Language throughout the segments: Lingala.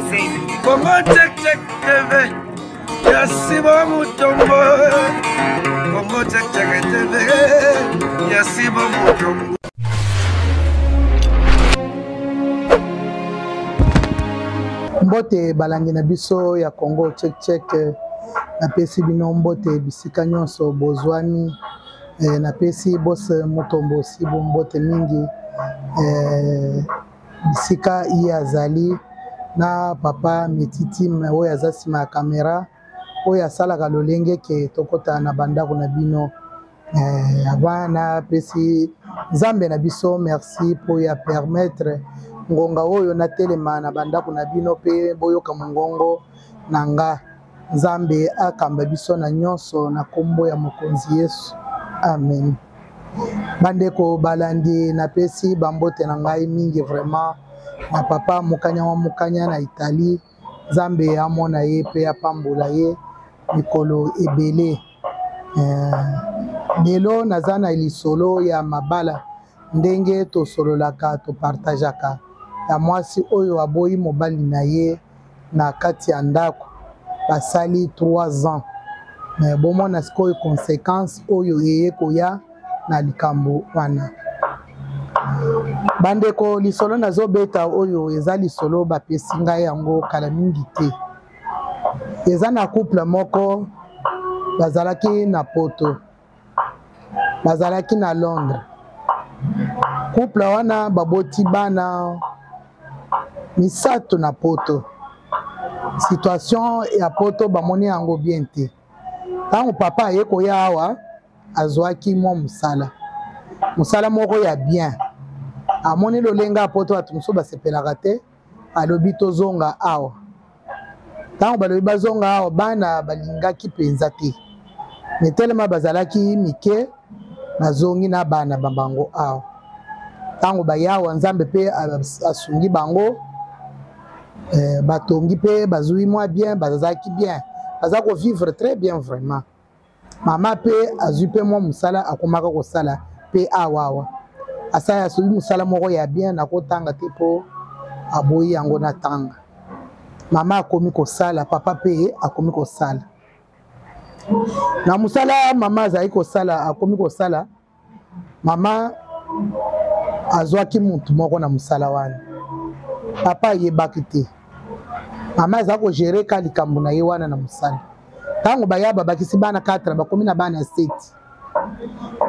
Congo Check Check TV ya Sibo Mutombo. Congo Check Check TV ya Sibo Mutombo. Mbote balandi na biso ya Congo Check Check, napesi bino mbote bisika nyonso bozwami. Napesi Boss Mutombo Sibo mbote mingi, bisika ye azali na papa Metitim oyo aza nsima ya kamera oyo asalaka lolenge ke tokota na bandako na bino. Avant napesi Nzambe na biso merci po ya permettre ngonga oyo natelema na bandako na bino pe boyoka mongongo na nga. Nzambe akamba biso na nyonso na kombo ya Mokonzi Yesu. Amen. Bandeko balandi, napesi bambote na ngai mingi vraiment na papa Mukanya wa Mukanya na Italie. Nzambe amona ye pe apambola ye mikolo ebele. Lelo naza na lisolo ya mabala, ndenge tosololaka, topartageaka ya mwasi oyo aboyi mobali na ye na kati ya ndako, basali 3 ans. Mais bomona sikoyo conséquence oyo eye koya na likambo wana. Bandeko, lisolo nazobeta oyo eza lisolo bapesi ngai yango kala mingi te. Eza na couple moko bazalaki na poto, bazalaki na Londres. Couple wana baboti bana misato na poto. Situation ya poto bamoni yango bien te. Tango papa aye koya awa, azwaki mwa mosala, mosala moko ya bien. Amoni lolenga ya poto bato mosusu basepelaka te, alobi tozonga awa. Tango balobi bazonga awa, bana balingaki mpenza te, mais tellement bazalaki mike, bazongi na bana ba bango awa. Tango bayawa, Nzambe pe asungi bango, batongi pe bazwi mwa bien, bazalaki bien, baza ko vivre très bien vraiment. Mama pe azwi pe mwa mosala, akomaka kosala pe awa awa. Asala azwi mosala moko ya bien, nakotanga te po aboyi yango na tanga. Mama akomi kosala, papa pe akomi kosala. Na mosala mama azali kosala, akomi kosala, mama azwaki mutu moko na mosala wana. Papa ayebaki te. Mama aza ko gérer ka likambo na ye wana na mosala. Tango baya babakisi bana 4, bakomi na bana 7.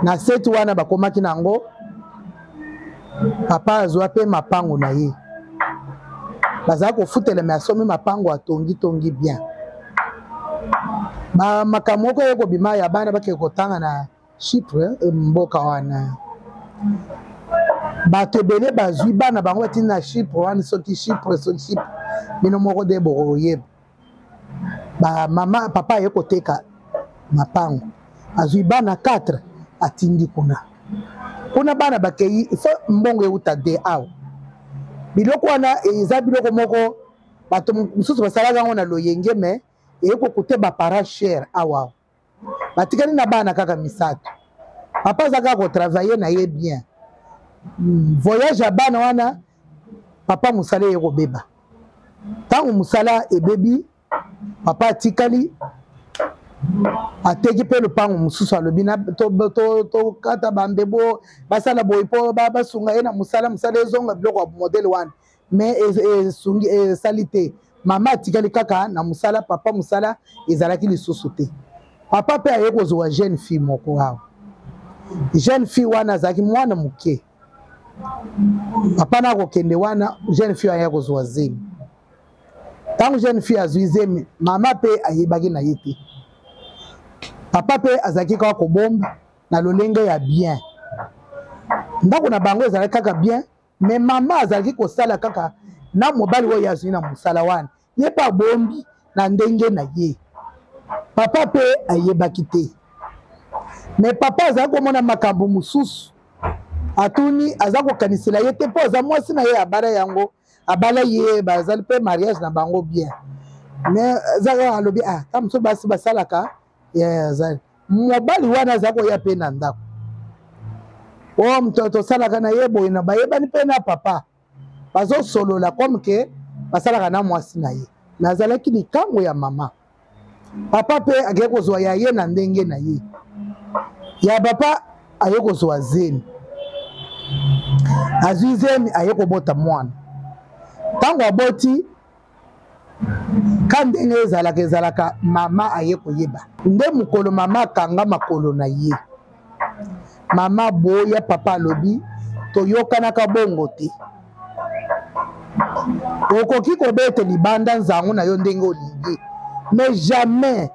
Na 7 wana bakomaki nango, papa azwa pe mapango na ye. Bazala kofutela, mais asomi mapango atongi tongi bien. Ba makambo moko ye kobima ya bana bake kotanga na Chypre, mboka wana. Bato ebele bazwi bana bango batindi na Chypre wana, soki Chypre, soki Chypre, bino moko de bokoyeba. Ba mama, papa aye koteka mapango, azwi bana 4 atindi kuna. Kuna bana bakei, il faut mbongo euta de awa. Biloko wana eza biloko moko bato mosusu basalaka yango na loyenge, mais eye kokute ba parents cher awa. Batikali na bana kaka misato. Papa aza kaka kotravailler na ye bien. Voyage ya bana wana, papa mosala eye kobeba. Ntango mosala ebebi, papa atikali, ateki mpe lopango mosusu, alobi na tokata bambebo, basala boye mpo basunga ye na mosala, mosala ezonga, biloko ya modèle wana. Mais esungi, esali te. Mama atikali kaka na mosala, papa mosala ezalaki lisusu te. Papa mpe aye kozwa jeune fille moko awa. Jeune fille wana azalaki mwana moke. Papa na akokende wana, jeune fille aye kozwa zemi. Ntango jeune fille azwi zemi, mama mpe ayebaki na ye te. Papa mpe azalaki kaka kobomba na lolenge ya bien. Ndako na bango ezalaki kaka bien, mais mama azalaki kosala kaka na mobali oyo azwi na mosala wana. Ye mpe abombi na ndenge na ye. Papa mpe ayebaki te. Mais papa azalaki komona makambo mosusu, atuni, aza kokanisela ye te mpo aza mwasi na ye, abala yango, abala ye, bazali mpe mariage na bango bien. Mais azalaka alobi, ah, ta mosusu basi basalaka, ya, azali mobali wana aza koya mpe na ndako. Oyo moto tosalaka na ye boye na bayebani mpe na papa, bazosolola comme ke basalaka na mwasi na ye, me azalaki likango ya mama. Papa mpe akei kozwa ya ye na ndenge na ye ya papa, aye kozwa zemi, azwi zemi, aye kobota mwana. Ntango aboti, ka ndenge ezalaka, ezalaka mama aye koyeba nde mokolo mama akanga makolo na ye. Mama boya, papa alobi toyokanaka bongo te, okoki kobeta libanda nzango na yo ndenge olingi, mais jamais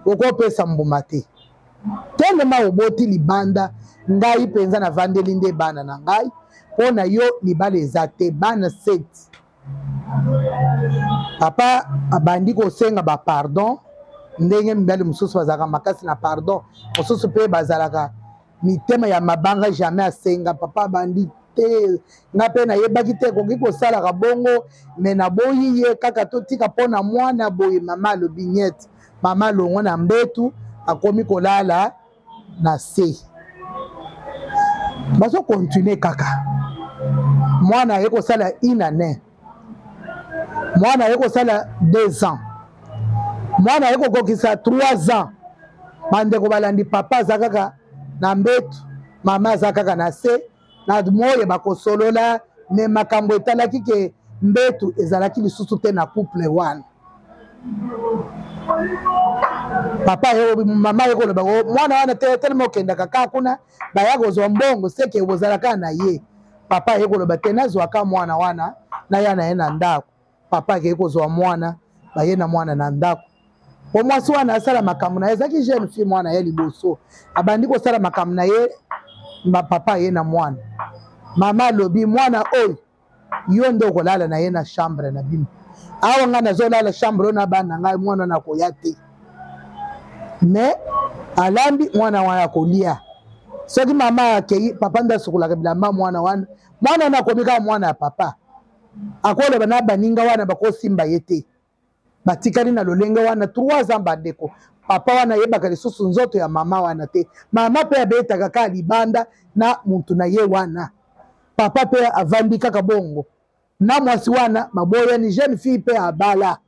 okopesa mbuma te. Telema oboti libanda, ngai mpenza navandeli nde bana na ngai, mpo na yo libala eza te, bana 7. Papa abandi kosenga bapardon, ndenge mibali mosusu bazalaka makasi na pardon, mosusu mpe bazalaka mitema ya mabanga, jamais asenga. Papa abandi te, nga mpe nayebaki te ekoki kosalaka bongo, me naboyi ye kaka, totika mpo na mwana boye. Mama alobi niet, mama alongwa na mbetu, akomi kolala na se, bazokontinue kaka. Mwana aye kosala une année, mwana aye kosala 2 ans, mwana aye kokokisa 3 ans. Bandeko balandi, papa aza kaka na mbetu, mama aza kaka na se, na moye bakosolola, me makambo etalaki ke mbetu ezalaki lisusu te na couple wana. Papa ye, mama ye koloba mwana wana te, telema okendaka kaka kuna, baya kozwa mbongo, seke kozala kaka na ye. Papa ye koloba te, nazwaka mwana wana, naya na ye na ndako. Papa akei kozwa mwana, baye na mwana na ndako, po mwasi wana asala makambo na ye. Ezalaki jeune fille, mwana ye liboso, abandi kosala makambo na ye. Papa ye na mwana, mama alobi mwana oyo yo nde okolala na ye na chambre na bino, awa ngai nazolala chambre oyo na bana na ngai, mwana nakoya te. Me alambi, mwana wana akolia. Soki mama akei, papa nde asukolaka bilamba mwana wana. Mwana wana akomi kaka mwana ya papa, akoloba na baninga wana bakosimba ye te. Batikali na lolenge wana 3 ans. Bandeko, papa wana ayebaka lisusu nzoto ya mama wana te. Mama mpe abetaka kaka libanda na mutu na ye wana. Papa mpe avandi kaka bongo na mwasi wana, baboyani. Jeune fille mpe abala.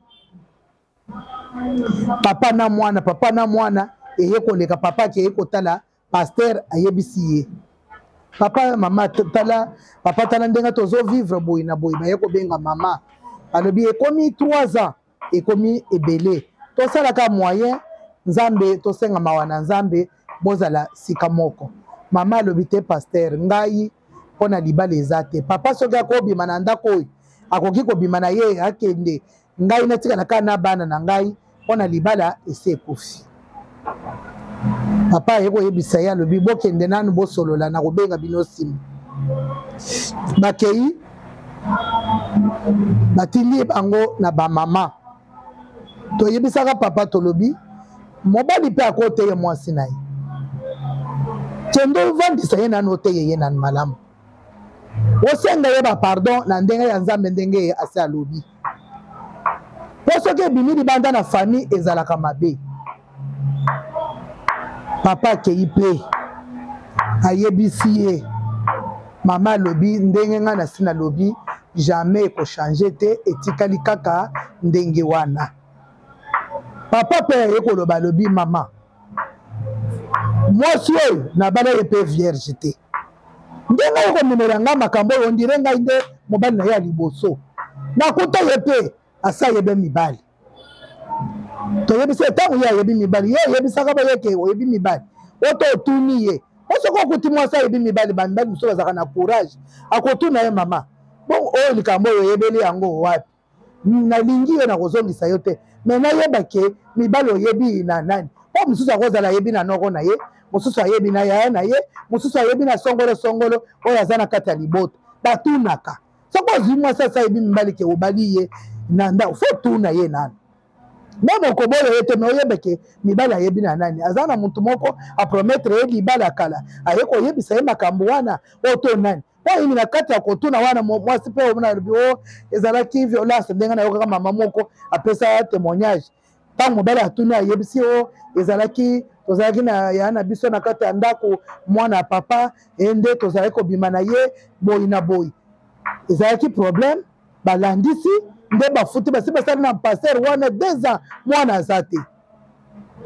Papa na mwana, papa na mwana eye koleka, papa akeye kotala pasteur, ayebisi ye papa, mama tala, papa tala ndenge tozovivre boye na boye. Baye kobenga mama, alobi ekomi 3 ans, ekomi ebele, tosalaka moyen, Nzambe, tosenga mawa na Nzambe, bozala sika moko. Mama alobi te, pasteur, ngai mpo na libala eza te. Papa soki akobima na ndako oyo, akoki kobima na ye, akende, ngai natikala kaka na bana na ngai, mpo na libala esi ekufi. Papa aye koyebisa ye, alobi bokende nanu bosolola, na kobenga bino nsima. Bakei, batindi bango na bamama. Toyebisaka papa, tolobi mobali mpe akoteye mwasi na ye, kende ovandisa ye nanu, oteye ye nanu malamu, osenga ye bapardon na ndenge ya Nzambe, ndenge ye asi alobi, mpo soki ebimi libanda na famille ezalaka mabe. Papa akei mpe ayebisi ye. Mama alobi ndenge ngai nasi nalobi, jamais ekochange te, etikali kaka ndenge wana. Papa mpe aye koloba, alobi mama, mwasi oyo nabala ye mpe vierge te, ndenge aye komemela ngai makambo oyo, ondire ngai nde mobali na ye ya liboso, nakuta ye mpe asi ayebe mibali. Toyebisi ye, ntango ye ayebi mibali, ye ayebisaka bayeke oyebi mibali oto otuni ye, po soki okuti mwasi ayebi mibali, bamibali mosusu bazalaka na courage, akotuna ye mama, bon, oyo likambo oyo oyebeli yango wapi? Nalingi yo, nakozongisa yo te, me nayeba ke mibali oyebi na nani, mpo mosusu akozala ayebi na noko na ye, mosusu ayebi na yaya na ye, mosusu ayebi na songolo songolo oyo aza na kati ya libota. Batunaka, soki ozwi mwasi asi ayebi mibali, ke obali ye na ndako, fo tuna ye nani. Meme okoboya ye te, me oyeba ke mibali ayebi na nani, aza na motu moko apromettre ye libala kala, aye koyebisa ye makambo wana oyo to nani. Mpo ayini na kati ya kotuna wana, mwasi mpe omona alobi o ezalaki violence. Ndenge nayokaka mama moko apesa témoignage, ntango mobali atuni, ayebisi o ezalaki tozalaki na ya na biso na kati ya ndako, mwana ya papa e nde tozalaki kobima na ye boyi na boyi, ezalaki problème. Balandisi Nde bafuti basi basali na pasteur wana 2 ans, mwana aza te.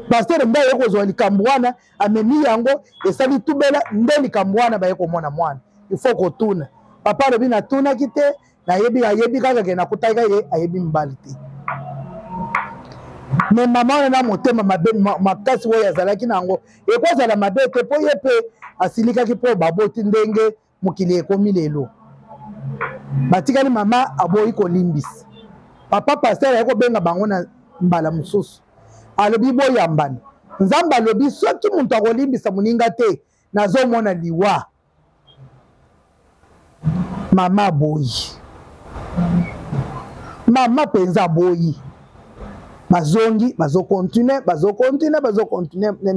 Pasteur nde aye kozwa likambo wana, amemi yango, esali tubela nde likambo wana baye komona mwana. Il faut kotuna. Papa alobi natunaki te, nayebi, ayebi kaka ke nakutaki ye, ayebi mobali te. Me mama wana na motema mabe makasi oyo azalaki na yango, ekozala mabe te mpo ye mpe asilikaki mpo baboti ndenge mokili ekomi lelo. Batikali, mama aboyi kolimbisa. Papa pasteur aye kobenga bango na mbala mosusu, alobi boyambana. Nzambe alobi soki moto akolimbisa moninga te, nazomona liwa. Mama aboyi, mama mpenza aboyi. Bazongi, bazokontinue, bazokontinue, bazokontinue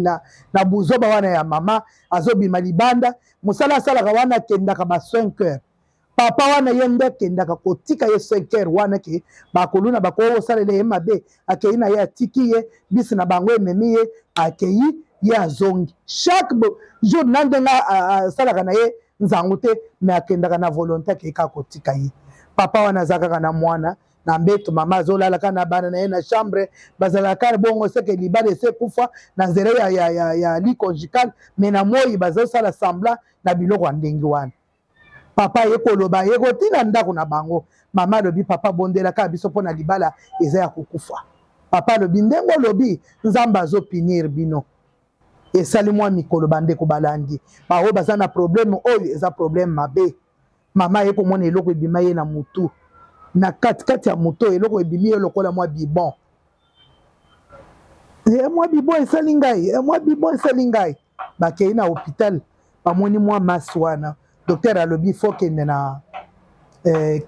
na buzoba wana ya mama. Azobima libanda, mosala asalaka wana, akendaka ba 5 heures. Papa wana ye nde akendaka kotika ye 5 heures wana, ke bakoluna bakosalela ye mabe. Akei na ye, atiki ye, bisi na bango ememi ye, akei ye, azongi chaque jour. Na ndenge asalaka na ye nzango te, me akendaka na volonté, akei kaka kotika ye. Papa wana aza kaka na mwana na mbeto, mama azolala kaka na bana na ye na chambre, bazalaka kaka bongo. Seke libala ese ekufa na nzela ya lit conjugal, me na moi bazosala semblant na biloko ya ndenge wana. Papa aye koloba, aye kotina ndako na bango. Mama alobi: "Papa, bondelaka biso mpo na libala eza ya kokufa." Papa alobi: "Ndenge olobi, Nzambe azopinir bino." Esali mwa mikolo, bandeko balandi, baoyo baza na problème oyo eza problème mabe. Mama aye komona eloko ebima ye na mutu, na katikati ya moto, eloko ebimi ye lokola mwa bibon. E, mwa bibon esali ngai, e, mwa bibon esali ngai. Bakei na hôpital, bamoni mwa masse wana. Docteur alobi fo kende na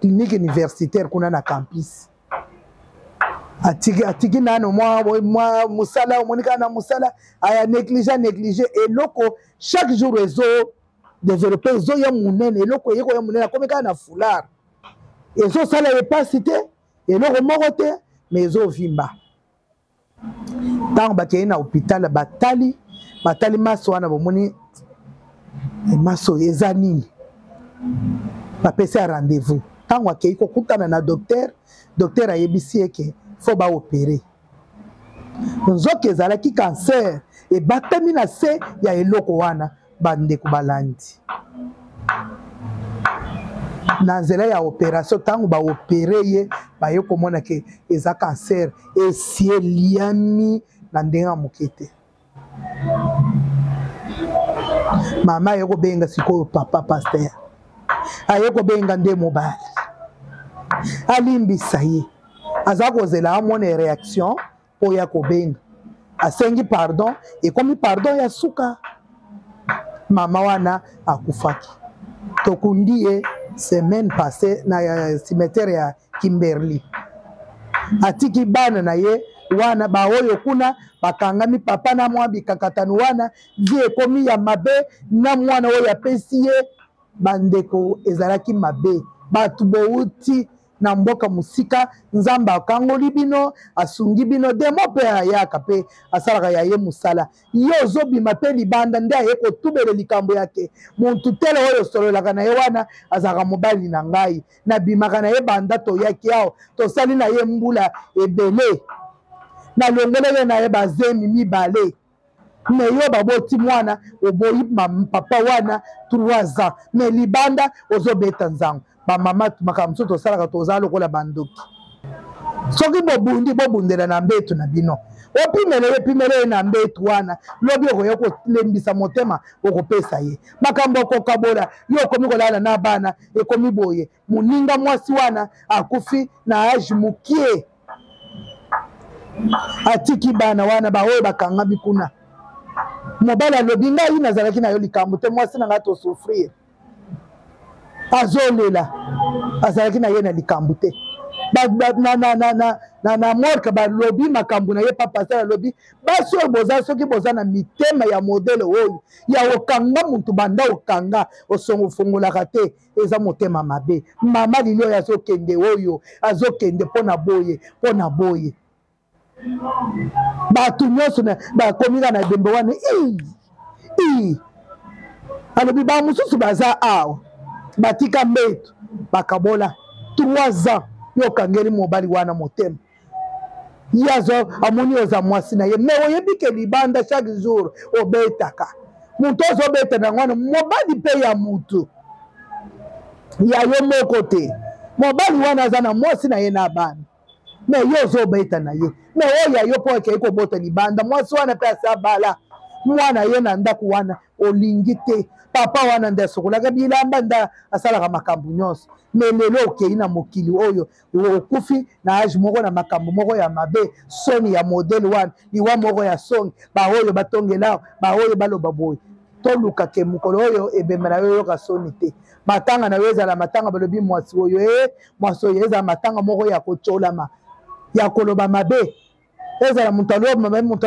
clinique universitaire kuna na campus. Atiki nano mwa mosala, omoni kaka na mosala, aya néglige, néglige eloko. Chaque jour ezo développe, ezoya monene, eloko eye koya monene, akomi kaka na foulard, ezosala ye mpasi te, eloko moko te, mais ezovimba. Ntango bakei na hôpital, batali maso wana, bomoni maso oyo eza nini? Bapesi ya rendez-vous. Ntango akei kokutana na docteur, docteur ayebisi ye ke fo baopere. Nzoki ezalaki cancer ebatami na se ya eloko wana. Bandeko balandi, na nzela ya opération, ntango baopere ye, baye komona ke eza cancer, esi eliami na ndenge ya moke te. Mama aye kobenga sikoyo papa pasteur, aye kobenga nde mobali alimbisa ye. Aza kozela amona réaction mpo ya kobenga, asengi pardon, ekomi pardon ya suka. Mama wana akufaki, tokundi ye semaine passée na cimetière ya Kimberly. Atiki bana na ye wana, baoyo kuna bakangami papa na mwa bikakatano wana, vie ekomi ya mabe na mwana oyo apesi ye. Bandeko, ezalaki mabe. Bato bouti na mboka mosika, Nzambe akangoli bino, asungi bino. Demo mpe ayaka mpe asalaka ya ye mosala. Ye ozobima mpe libanda nde aye kotubela likambo yake muntu tele oyo osololaka na ye wana azalaka mobali na ngai, nabimaka na ye banda toyaki awa, tosali na ye mbula ebele, nalongolaki na ye bazemi mibale. Me yo baboti mwana, oboyi papa wana 3 ans, me libanda ozobeta nzango. Bamama, makambo mosusu tosalaka, toza lokola bandoki. Soki bobundi, bobundela na mbetu na bino. Opimele ye, pimele ye na mbetu wana. Lobi okoya kolembisa motema, okopesa ye makambo, okokabola yo, okomi kolala na bana, ekomi boye. Moninga mwasi wana akufi na age mokie, atiki bana wana baoyo bakangami kuna. Mobali alobi: "Ngai nazalaki na yo likambo te, mwasi na ngai tosouffrir." Azolela, azalaki na ye na likambo te. Na morke balobi makambo na ye. Papa asala, alobi: "Basi oyo boza, soki boza na mitema ya modele oyo ya okanga motu, banda okanga osongofongolaka te, eza motema mabe." Mama Lili oyo azokende, oyo azokende mpo na boye, mpo na boye, bato nyonso bakomi kaka na dembe wana. I alobi bamosusu baza awa, batika mbeto, bakabola 3 ans. Yo okangeli mobali wana motema, ye azo amoni oza mwasi na ye, me oyebi ke libanda chaque jour obetaka moto, ozobeta na yango wana mobali mpe ya mutu ya yo moko te. Mobali wana aza na mwasi na ye na bana, me yo ozobeta na ye. Me oyo ya yo mpo akei kobota libanda, mwasi wana mpe asi abala mwana ye na ndako wana, olingi te. Papa wana nde asokolaka bilamba, nde asalaka makambo nyonso. Me lelo okei na mokili oyo, okufi na age moko na makambo moko ya mabe, soni ya modele wana, liwa moko ya soni. Baoyo batongela, baoyo baloba boye, toluka ke mokolo oyo ebembe na yo oyoka soni te. Matanga na yo ezala matanga balobi mwasi oyo e mwasi oyo, ezala matanga moko ya kotyolama, ya koloba mabe, ezala moto aloba mabe, moto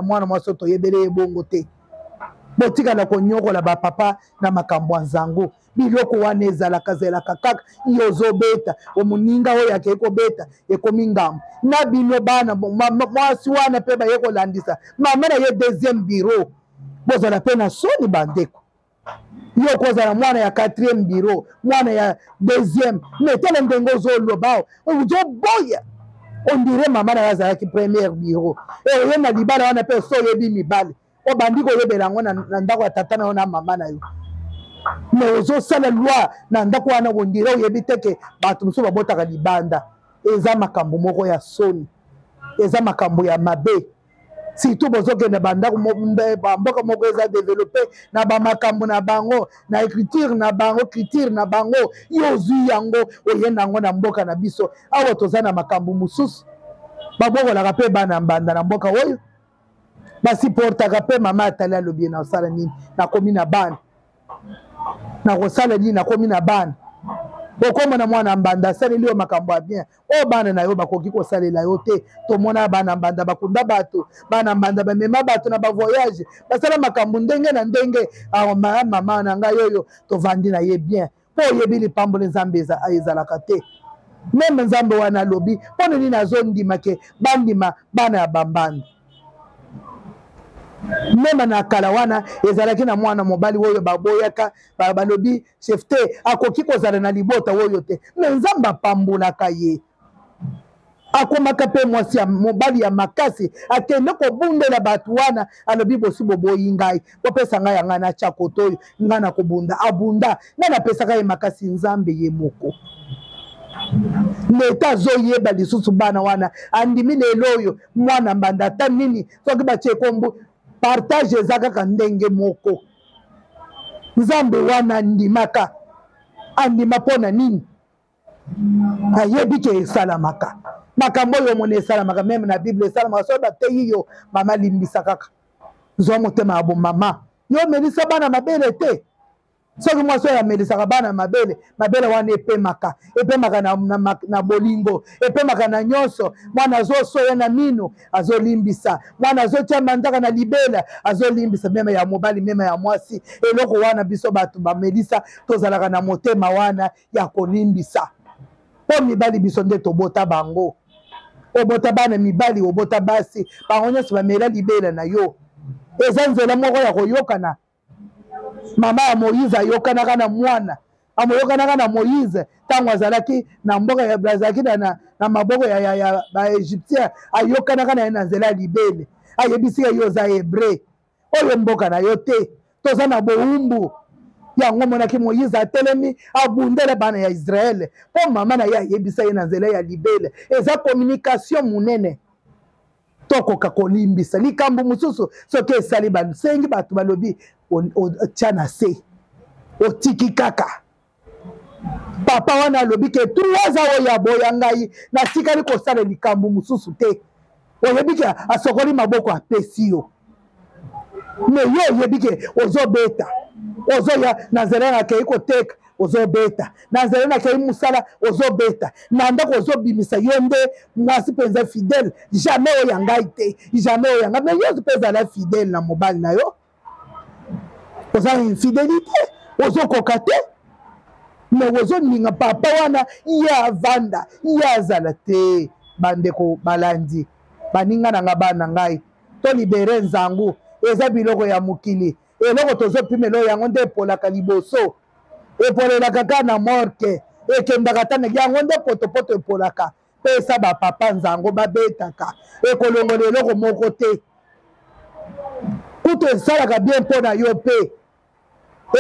mwana mwasi oyo toyebele ye bongo te. Botikala konyokola bapapa na makambo ya nzango. Biloko wana ezalaka zelaka kaka yo ozobeta omoninga oyo akei kobeta, ekomi ngambo na bino bana. Mwasi wana mpe baye kolandisa mama na ye deuxième bureau. Bozala mpe na soni, bandeko. Yo kozala mwana ya quatrième bureau, mwana ya deuxième, mais tala ndenge ozoloba, ozoboya, on dirait mama na ye azalaki première bureau. E oye na libala wana mpe so oyebi mibali, obandi koyebela yango na ndako ya tata na yo na mama na yo, mais ozosala loi na ndako wana, on dirait oyebi te ke bato mosusu babotaka libanda. Eza makambo moko ya soni, eza makambo ya mabe. Surtout bozokende bandako, bamboka moko eza développé na bamakambo na bango, na écriture na bango, culture na bango. Yo ozwi yango, oye na yango na mboka na biso awa. Toza na makambo mosusu, babokolaka mpe bana mbanda na mboka oyo, basupportaka mpe. Mama atali, alobi: "Nasala nini? Nakomi na bana, nakosala nini? Nakomi na bana." Okomona mwana mbanda asaleli yo makambo ya bien oyo bana na yo bakoki kosalela yo te. Tomona bana mbanda bakunda bato, bana mbanda bamema bato na bavoyage, basala makambo ndenge na ndenge. Mama na ngai oyo tovandi na ye bien, mpo oyebi lipamboli Nzambe ezalaka te. Même Nzambe wana alobi mpo na nini azondima ke bandima bana ya bambanda? Même na kala wana ezalaki na mwana mobali oyo baboyaka, balobi chef te, akoki kozala na libota oyo te. Me Nzambe apambolaka ye, akomaka mpe mwasi ya mobali ya makasi, akende kobundela bato wana. Alobi: "Bosi boboyi ngai, bopesa ngai ya ngai na koto oyo ngai na kobunda." Abunda, ngai napesaka ye makasi, Nzambe ye moko. Leta azoyeba lisusu bana wana, andimi lelo oyo mwana mbanda ata nini, soki batie kombo, partage eza kaka ndenge moko. Nzambe wana andimaka, andima mpo na nini? Ayebi ke esalamaka. Makambo oyo omona esalamaka, même na Bible esalamaka. Soki bateyi yo, mama, limbisa kaka, zwa motema ya bomama. Yo omelisa bana mabele te. Soki mwasi oyo amelisaka bana mabele, mabele wana epemaka, epemaka na bolingo, epemaka na nyonso. Mwana azosoya na mino, azolimbisa. Mwana azotia manzaka na libela, azolimbisa. Même ya mobali, même ya mwasi, eloko wana biso bato bamelisa tozalaka na motema wana ya kolimbisa. Mpo mibali biso nde tobota bango. Obota bana mibali, obota basi, bango nyonso bamela libela na yo. Eza nzela moko ya koyokana. Mama ya Moïse ayokanaka na mwana, amoyokanaka na Moïse ntango azalaki na mboka, azalaki na maboko ya baégyptien. Ayokanaka na ye na nzela ya libele. Ayebisi ye: "Yo oza Hébreu, oyo mboka na yo te, toza na bowumbu." Yango omonaki Moïse atelemi, abundela bana ya Israele, mpo mama na ye ayebisa ye na nzela ya libele. Eza communication monene. Tokoka kolimbisa. Likambo mosusu soki esali, basengi bato, balobi otya na se, otiki kaka. Papa wana alobi ke 3 ans oyo aboya ngai, natikali kosala likambo mosusu te. Oyebi ke asokoli maboko, apesi yo. Me yo oyebi ke ozobeta, ozoya na nzela, nakei koteka, ozobeta na nzela, nakei mosala, ozobeta na ndako, ozobimisa. Yo nde mwasi mpenza fidèle, jamais oyo ya ngai te, jamais oyo ya ngai. Mais yo mpe ezala fidèle na mobali na yo, oza infidélité, ozokoka te. Me ozoninga papa wana, ye avanda, ye azala te. Bandeko balandi, baninga na nga, bana ngai, tolibérer nzangu. Eza biloko ya mokili. Eloko tozopimela oyo, yango nde epolaka liboso, epolelaka kaka na morgue. Ekendaka ata na yango nde potopoto epolaka. Pesa bapapa nzango babetaka, ekolongola eloko moko te. Kutu esalaka bien mpo na yo mpe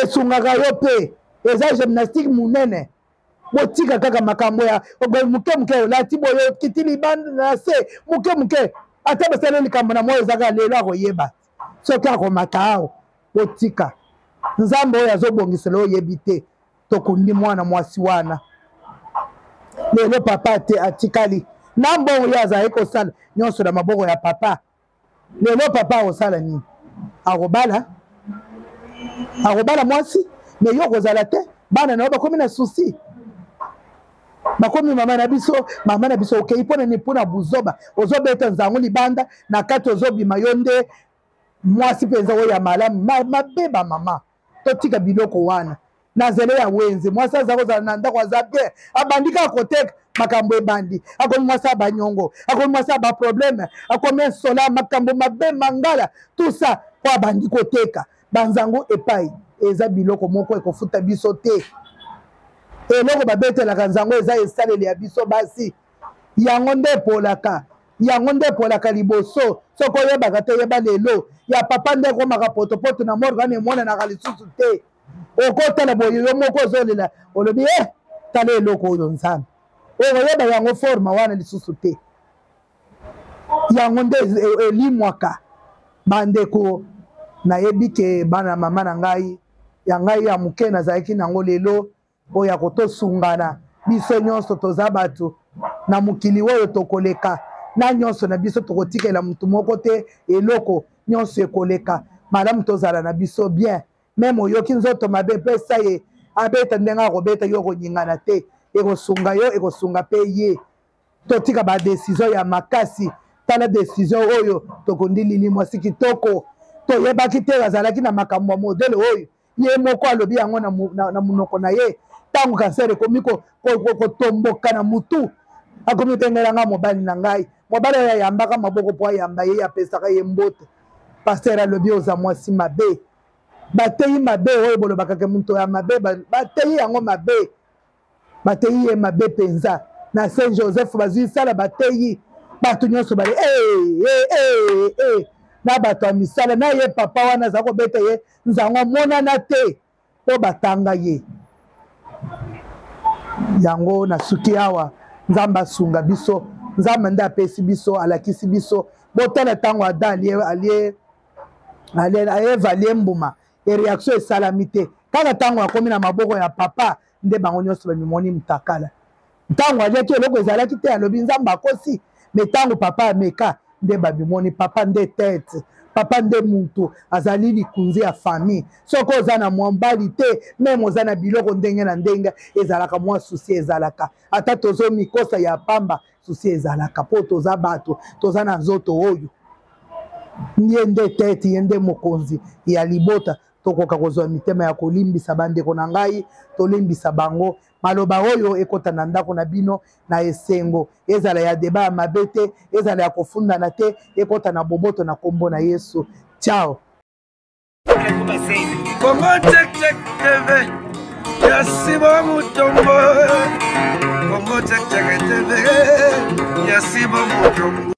esungaka yo mpe, eza gymnastique monene. Botika kaka makambo ya moke moke, olati boye, okiti libanda na se moke moke, ata basali likambo na moi ezaka lelo akoyeba soki akomata awa. Botika Nzambe oyo azobongisela, oyebi te. Tokundi mwana mwasi wana lelo, papa te atikali na mbongo ye azalaki kosala nyonso na maboko ya papa. Lelo papa akosala nini? Akobala, akobala mwasi, me yo okozala te. Bana na yo bakomi na susi, bakomi mama na biso, mama na biso. Okei mpo na nini? Mpo na buzoba. Ozobeta nzango libanda, na kati ozobima yo nde mwasi mpenza oyo ya malamu mabe. Bamama, totika biloko wana na nzela ya wenze. Mwasi aza kozala na ndako, aza bien, abandi kaka koteka, makambo ebandi, akomi mwasi ya banyongo, akomi mwasi ya baproblème, akomi insola, makambo mabe, mangala, tout ça po abandi koteka banzango epai. Eza biloko moko ekofuta biso te. Eloko babetelaka nzango eza esaleli ya biso basi, yango nde epolaka, yango nde epolaka liboso. Soki oyebaka te, yeba lelo. Ya papa nde ekomaka potopoto na morgue wana, emonanaka lisusu te. Okotala boye, yo moko ozolela, olobi e tala eloko oyo Nzambe, okoyeba yango forme wana lisusu te. Yango nde elimwaka. Bandeko, nayebi ke bana mama na ngai, ya ngai ya moke nazalaki nango lelo oyo ya kotosungana. Biso nyonso toza bato na mokili oyo, tokoleka na nyonso na biso, tokotikela motu moko te eloko. Nyonso ekoleka malamu, tozala na biso bien. Meme oyoki nzoto mabe, pesa ye abeta ndenge akobeta yo, okonyingana te, ekosunga yo, ekosunga mpe ye. Totika badecision ya makasi. Tala decision oyo tokondi Lili, mwasi kitoko, toyebaki te azalaki na makambo ya modele oyo. Ye moko alobi yango na monoko na ye. Ntango kanser ekomi kotomboka na mutu, akomi bengela nga mobali na ngai, mobali oyo ayambaka maboko mpo ayamba ye, apesaka ye mbote. Paster alobi oza mwasi mabe. Bateyi mabe oyo bolobaka ke moto ya mabe, bateyi yango mabe, bateyi ye mabe mpenza. Na Saint Joseph bazwi sala, bateyi bato nyonso bale hey, hey, hey, hey. Na bato ya misala na ye, papa wana aza kobeta ye nzango, amonana te mpo batanga ye yango. Nasuki awa. Nzambe asunga biso. Nzambe nde apesi biso, alakisi biso. Botala ntango Adam alie, alie, alie, Eva alie mbuma, ereaction esalami te. Kaka ntango akomi na maboko ya papa nde bango nyonso bamimoni mutakala. Ntango aliaki eloko ezalaki te, alobi Nzambe akosi. Me ntango papa ameka nde babimoni. Papa nde tete, papa nde mutu azali likunzi ya famille. Soki oza na mobali te, meme oza na biloko ndenge na ndenge, ezalaka mwa susi, ezalaka ata tozomikosa ya pamba, susi ezalaka mpo toza bato, toza na nzoto oyo. Ye nde tete, ye nde mokonzi ya libota. Tokoka kozwa mitema ya kolimbisa bandeko na ngai, tolimbisa bango. Maloba oyo ekota na ndako na bino na esengo, ezala ya deba ya mabe te, ezala ya kofundana te, ekota na boboto na nkombo na Yesu. Ciao. Congo Check Check TV ya Simon Mutombo. Congo Check Check TV ya Simon Mutombo.